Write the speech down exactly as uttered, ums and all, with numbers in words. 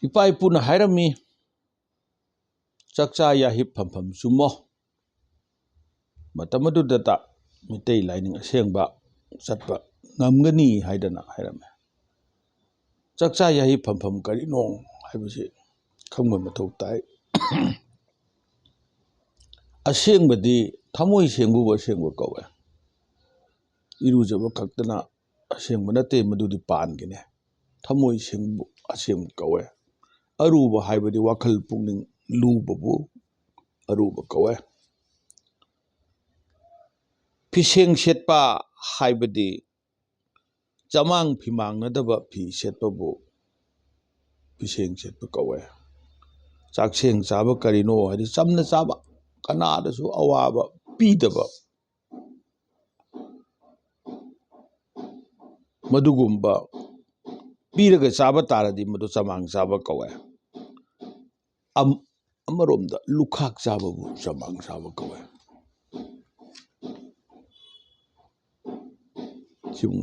ꯏꯄꯥ ꯏꯄꯨꯅ ꯍꯥꯏꯔꯝꯃꯤ, "ꯆꯥꯛꯆꯥ ꯌꯥꯍꯤꯞ ꯐꯝꯐꯝ ꯆꯨꯝꯃꯣ"꯫ ꯃꯇꯝ ꯑꯗꯨꯗꯇ ꯃꯤꯇꯩ ꯂꯥꯏꯅꯤꯡ ꯑꯁꯦꯡꯕ ꯆꯠꯄ ꯉꯝꯒꯅꯤ ꯍꯥꯏꯗꯅ ꯍꯥꯏꯔꯝꯃꯤ꯫ ꯆꯥꯛꯆꯥ ꯌꯥꯍꯤꯞ ꯐꯝꯐꯝ ꯀꯔꯤꯅꯣ ꯍꯥꯏꯕꯁꯤ ꯈꯪꯕ ꯃꯊꯧ ꯇꯥꯏ꯫ ꯑꯁꯦꯡꯕꯗꯤ ꯊꯃꯣꯏ ꯁꯦꯡꯕꯕꯨ ꯑꯁꯦꯡꯕ ꯀꯧꯋꯦ꯫ ꯏꯔꯨꯖꯕ ꯈꯛꯇꯅ ꯑꯁꯦꯡꯕ ꯅꯠꯇꯦ, ꯃꯗꯨꯗꯤ ꯄꯥꯟꯒꯤꯅꯤ꯫ ꯊꯃꯣꯏ ꯁꯦꯡꯕꯕꯨ ꯑꯁꯦꯡꯕ ꯀꯧꯋꯦ꯫ ꯑꯔꯨꯕ ꯍꯥꯏꯕꯗꯤ ꯋꯥꯈꯜ ꯄꯨꯛꯅꯤꯡ ꯂꯨꯕꯕꯨ ꯑꯔꯨꯕ ꯀꯧꯋꯦ꯫ ꯐꯤꯁꯦꯡ ꯁꯦꯠꯄ ꯍꯥꯏꯕꯗꯤ ꯆꯃꯥꯡ ꯐꯤꯃꯥꯡꯅꯗꯕ ꯐꯤ ꯁꯦꯠꯄꯕꯨ ꯐꯤꯁꯦꯡ ꯁꯦꯠꯄ ꯀꯧꯋꯦ꯫ ꯆꯥꯛꯁꯦꯡ ꯆꯥꯕ ꯀꯔꯤꯅꯣ ꯍꯥꯏꯗꯤ ꯆꯝꯅ ꯆꯥꯕ, ꯀꯅꯥꯗꯁꯨ ꯑꯋꯥꯕ ꯄꯤꯗꯕ, ꯃꯗꯨꯒꯨꯝꯕ ꯄꯤꯔꯒ ꯆꯥꯕ ꯇꯥꯔꯗꯤ ꯃꯗꯨ ꯆꯃꯥꯡ ꯆꯥꯕ ꯀꯧꯋꯦ꯫ ꯑꯝ-, ꯑꯃꯔꯣꯝꯗ ꯂꯨꯈꯥꯛ ꯆꯥꯕꯕꯨ ꯆꯃꯥꯡ ꯆꯥꯕ ꯀꯧꯋꯦ꯫ ꯁꯤꯕꯨ